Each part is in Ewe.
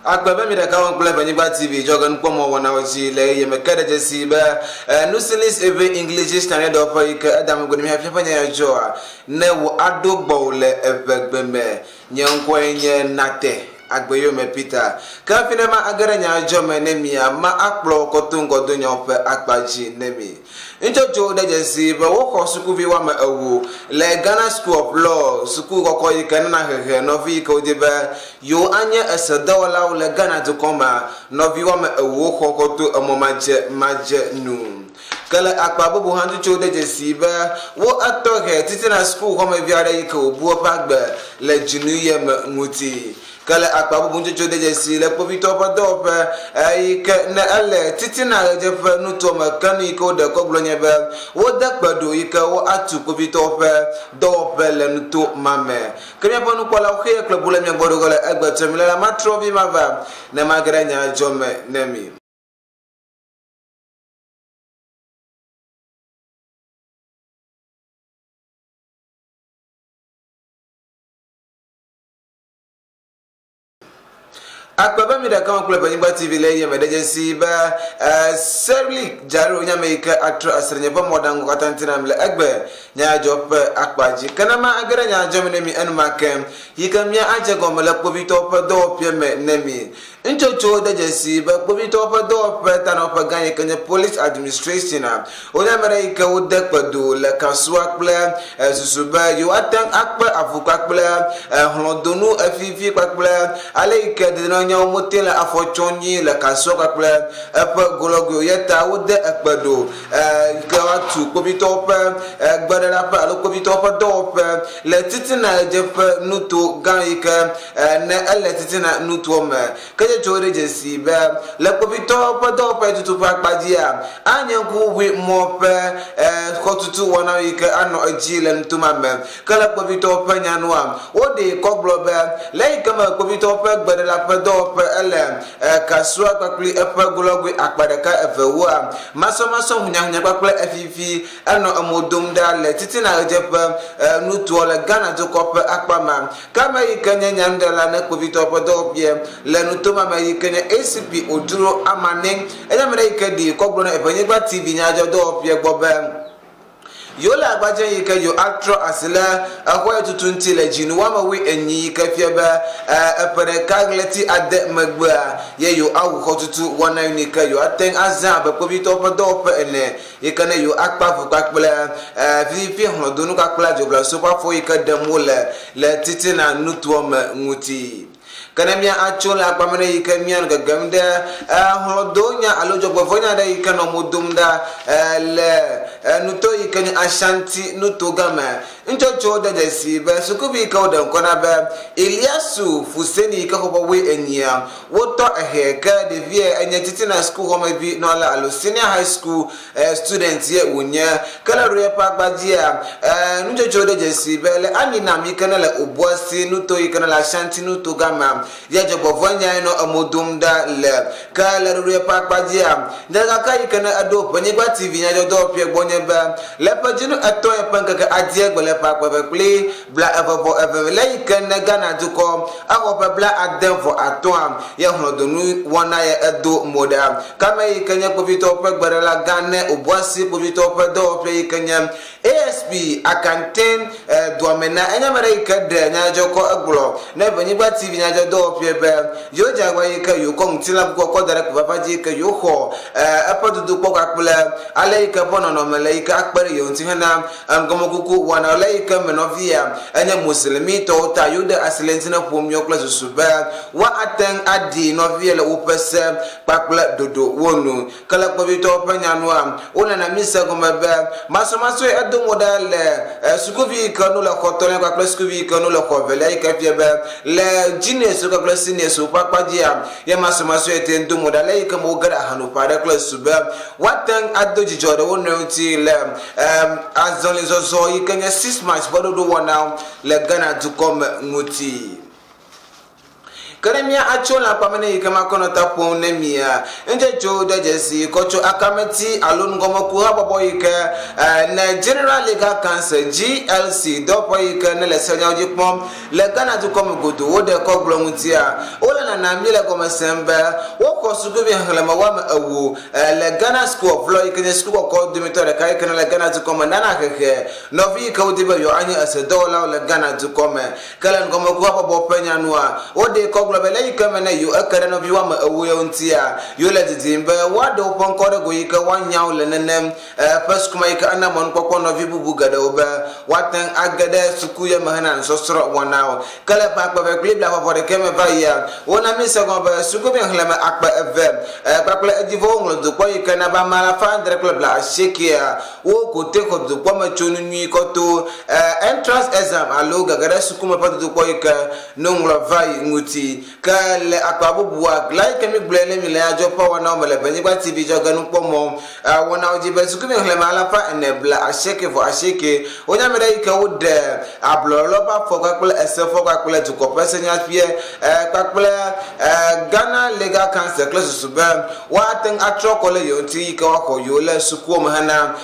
Akpe be mi ɖeka wɔm kple Ʋenyigba TV dzɔge nukpɔmɔ wɔnawo dzi le ɣeyiɣi me ke ɖe dzesi be Nusilis Eve English Dictionary dɔwɔƒe yi ke eda megbe ne mi hafi ƒe nya ya dzɔa ne wò aɖo gbɔwò le eʋegbe me. Nye ŋkɔe nye Nate Agbeyome Peter. Ke hafi ne ma age ɖe nya dzɔ me ne mia, ma akplɔ wò kɔ to ŋgɔdonyawo ƒe akpa dzi ne mi. Ŋutsotsowo de dzesii be woxɔ sukuvi woame ewo le Ghana School of Law, suku kɔkɔ yi ke nana hehe nɔvi yi ke wodi be yewo anye esedɔwɔlawo le Ghana dukɔ mea, nɔvi woame ewo woxɔ kɔ to emɔ madze madze nu. Ke le akpa bubu hã ŋutsotsowo de dzesii be wo etɔ he titina suku xɔmevi aɖe yi ke wòbu eƒe agbe le dzinu ye me ŋuti. Ke le akpa bubu ŋutsotso de dzesi le kpovitɔwo ƒe dɔwɔƒe yi ke ne ele titina ɣedzeƒe nutoa me ke nu yi ke woɖe kɔ gblɔ nye be wode kpe ɖo yi ke woatu kpovitɔwo ƒe dɔwɔƒe le nuto ma me. Ke míaƒe nukpɔlawo xeye kple bu le mia gbɔ ɖo ge le egbe trɔm le la matrɔ vi mava ne mage ɖe nya dzɔ me ne mi. Akpe be mi ɖeka me kple Ʋenyigba TV le eye me ɖe dzesi be Serlik Jaro nye ame yi ke atrɔ asrenye ƒe mɔɖaŋu katã ŋuti nam le egbe nyadzɔ ƒe akpa dzi. Ke ne ma age ɖe nyadzɔ me ne mi enumake yi ke mía adze gɔme le kpovitɔwo ƒe dɔwɔƒea me ne mi. Ŋutsotsowo de dzesii be kpovitɔwo ƒe dɔwɔƒe tanɔƒe gã yi ke nye Police Administration a wonye ame ɖe yi ke wode kpe do le Kasua kple susu be yewoate ŋu akpe avu kpakple hlɔ̃donu efifi kpakple ale yi ke dedienɔnɔnyawo mete le afɔ tsɔm nyuie le Kasua kpakple eƒe golɔgoewo. Eya ta wode ekpe ɖo yi ke woatu kpovitɔwo ƒe gbeɖelaƒe alo kpovitɔwo ƒe dɔwɔƒe le titina ɣedzeƒe nuto gã yi ke ne ele titina nutoa me. Ke tsotsowo ɖe dzesi be le kpovitɔwo ƒe dɔwɔƒe tutu ƒe akpa dzia, anye ŋkuʋuʋui mɔ ƒe xɔtutu wɔna yi ke anɔ edzi le nuto ma me. Ke le kpovitɔwo ƒe nya nua, woɖee kɔ gblɔ be le eyi ke me kpovitɔwo ƒe gbeɖela ƒe dɔwɔƒe ele Kasua kpakple eƒe golɔgoe akpa ɖeka eve woa, masɔmasɔ hunyahunya kpakple efifi enɔ emo dom ɖa le titina ɣedzeƒe nutoa le Ghana dukɔ ƒe akpa ma. Ke ame yi ke nye nyanuɖela ne kpovitɔwo ƒe dɔwɔƒea le nuto ma me yi ke nye ACP Oduro Amane, enye ame ɖe yi ke ɖi kɔ gblɔ na Eʋenyigba TV nyadzɔdɔwɔƒea gbɔ be yewo le agbadze yi ke yewo atrɔ asi le exɔ yi tutu ŋuti le dzinu woame wui enyi yi ke fia be eƒe ɖeka ɣleti ade megbea ye yewo awu xɔtutu wɔna yi ke yewo ate ŋu azã abe kpovitɔwo ƒe dɔwɔƒe ene yi ke ne yewo akpe avu kpakple vivivi hlɔ̃donu kpakple adzoblaso ƒe afɔ yi ke ɖem wole le titina nutoa me ŋuti. Ke ne mía atso le akpa me ɖe yi ke mía nɔ gegem ɖe hlɔ̃donya alo dzɔgbevɔ̃nya ɖe yi ke nɔ mo dom ɖa le nuto yi ke nye Ashanti nuto gã me. Ŋutsɔtsɔwo de dzesii be sukuvi yi ke woɖe ŋkɔ na be Iliasu Fuseni yi ke xɔ ƒe wuienyia, Wotɔ ehe ke ɖevia enye titina sukuxɔmevi nɔla alo senior high school student ye wònye. Ke le ɖoɖoe ƒe akpa dzia, nutsotso ɖe dzesi be le Aminam yi ke ne le Obuasi nuto yi ke ne le Ashanti nuto gama ye dzɔgbevɔ̃e nyae nɔ emo dom ɖa le. Ke le ɖoɖoe ƒe akpa dzia, nyagaka yi ke ne eɖo Ʋenyigba TV nyadzɔdɔwɔƒea gbɔ nye be le ƒe dzinu etɔ̃e ƒe ŋkeke adie gbe le ƒe akpe eve kple bla eve vɔ eve le yi ke ne Ghana dukɔ exɔ ƒe bla ade vɔ atɔ̃a ye hlɔ̃donu wɔna ye edo mo ɖa. Ke ame yi ke nye kpovitɔwo ƒe gbeɖela gã ne Obuasi kpovitɔwo ƒe dɔwɔƒe yi ke nye ASP Akanten Duamena enye ame ɖe yi ke ɖe nyadzɔdzɔkɔ egblɔ ne Ʋenyigba TV nyadzɔdɔwɔƒee be yewo dze agbagba yi ke yewo kɔ ŋutilã kukua kɔ da ɖe kpofafa dzi yi ke yewo xɔ eƒe dodokpɔ kpakple ale yi ke eƒe nɔnɔme le yi ke akpe ɖe yewo ŋuti hena Ŋgɔmekuku wɔna le yi ke me nɔvia enye Moslemitɔwo ta yewoɖe asi le ŋuti ne ƒomewo kple susu be woate ŋu aɖi nɔvia le woƒe se kpakple ɖoɖowo nu. Ke le kpovitɔwo ƒe nya nua, wonana míse gɔme be masɔmasɔe edo mo ɖa le sukuvi yi ke nu le xɔ etɔ̃lia kpakple sukuvi yi ke nu le xɔ evelia yi ke fia be le juniors kpakple seniors ƒe akpa dzia, ye masɔmasɔe te ŋu do mo ɖa le eyi ke me woge ɖe ahanoƒe aɖe kple susu be woate ŋu ado dzidzɔ ɖe wo nɔewo ŋuti le azɔlizɔzɔ yi ke nye Six March ƒe ɖoɖowɔna le Ghana dukɔ me ŋuti. Ke ne mía atso lãkpame ne yi ke makɔ nɔ ta ƒom ne mia, ŋdzedzowo de dzesi kɔ tso akameti alo nugɔmeku habɔbɔ yi ke ne General Legal Council, GLC, dɔwɔƒe yi ke ne le senyawo dzi kpɔm le Ghana dukɔ me godoo woɖe kɔ gblɔ ŋutia, wole nana míele gɔme sem be woxɔ sukuvi xexlẽme woame ewo le Ghana School of Law yi ke nye suku kɔkɔ dometɔ ɖeka yi ke ne le Ghana dukɔ me nana hehe nɔvi yi ke wodi be yewoanye esedɔwɔlawo le Ghana dukɔ me. Ke le ŋgɔmeku habɔbɔ ƒe nya nua, woɖee kɔ gblɔ be le yi ke me ne yewo eke ɖe nɔvi woame ewo yawo ŋutia, yewo le didim be woaɖe woƒe ŋkɔ ɖe go yi ke woanya wo le nenem ƒe suku ma yi ke ana mɔnukpɔkpɔ nɔvi bubu geɖewo be woate ŋu age ɖe suku ya me hena nusɔsrɔ̃ wɔnawo. Ke le ƒe akpe eve kple blaeve-vɔ-ɖekɛ me va yia, wona míese gɔme be sukuvi xexlẽme akpe eve kpakple edzivɔwo ŋlɔ dodokpɔ yi ke na be ame alafa adre kple blaasiekea wo ko te xɔ dodokpɔ me tsonu nyui kɔ to entrance exam alo gege ɖe suku me ƒe dodokpɔ yi ke ne woŋlɔ va yi ŋuti. Ke le akpa bubua, gla yi ke mígblɔe le mi le adzɔ ƒe wɔnawo me le Benyigba TV dzɔge nukpɔmɔ wɔnawo dzi be sukuvi xexlẽme alafa ene 98 wonye ame ɖe yi ke woɖe ablɔlɔlɔ ƒe afɔ kpakple esefɔ kpakple dukɔ ƒe senyaƒie kpakple Ghana Legal Council kple susu be woate ŋu atrɔ kɔ le yewo ŋuti yi ke woaxɔ yewo le sukuwo me hena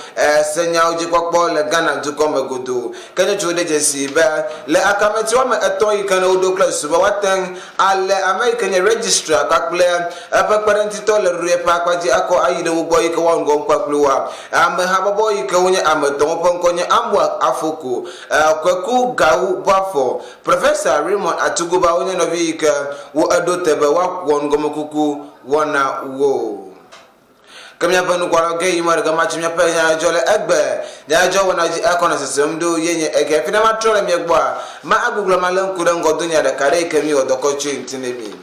senyawo dzi kpɔkpɔ le Ghana dukɔ me godoo. Ke ŋutsuwo de dzesii be le akameti woame etɔ̃ yi ke ne woɖo kple susu be woate ŋu alé ame yi ke nye registrar kpakple eƒe kpeɖeŋutitɔ le ɖoɖoe ƒe akpa dzi akɔ ayi ɖe wo gbɔ yi ke woawɔ ŋgɔ kpakple woa. Amehabɔbɔ yi ke wonye ame etɔ̃ woƒe ŋkɔ nye Amoak Afoko, Kweku Gawu Boafo, Professor Raymond Atuguba wonye nɔvi yi ke wo eɖo te be woawɔ ŋgɔmekuku wɔna wo. Ke míaƒe nukpɔlawo ge yi mɔ ɖeka matso míaƒe nyadzɔdzɔ le egbe nyadzɔdzɔ wɔna dzi ekɔ nɔ sesem ɖo ye nye ege. Hafi ne matrɔ le mia gbɔa, ma agbuglɔ malé ŋku ɖe ŋgɔdonya ɖeka ɖe yi ke míwɔ dɔ kɔ tsoe ŋuti ne mi.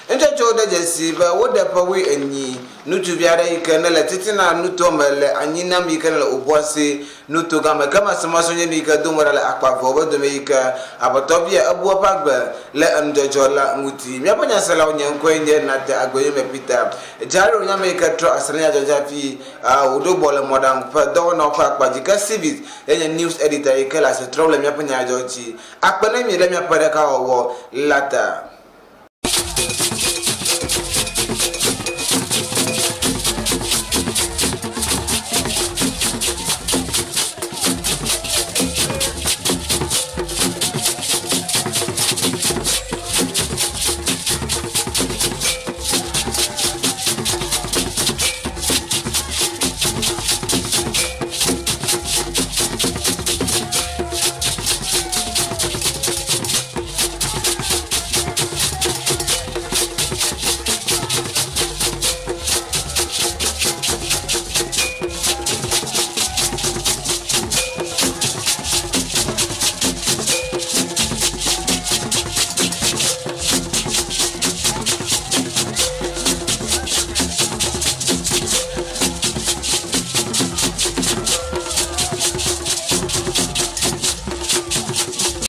Ŋutsɔtsɔwo de dzesii be woɖe ƒe wuienyi ŋutsuvi aɖe yi ke nele titina nutoa me le anyi nam yi ke nele Obuasi nuto gã me. Ke masɔmasɔ nye nu yi ke do mo ɖa le akpa eveawo be dome yi ke aƒetɔ via ebu eƒe agbe le enudzɔdzɔ la ŋuti. Míaƒe nyaselawo nye ŋkɔe nye Nate Agbenyome Peter. Jairo nye ame yi ke trɔ asi ɖe nyadzɔdzɔ hafi wòɖo gbɔ le mɔɖaŋu ƒe dɔwɔnawo ƒe akpa dzi. Ke Civis ye nye news editor yi ke le asi trɔm le míaƒe nyadzɔdzɔ dzi. Akpe ne mi ɖe míaƒe ɖekawɔwɔ la ta.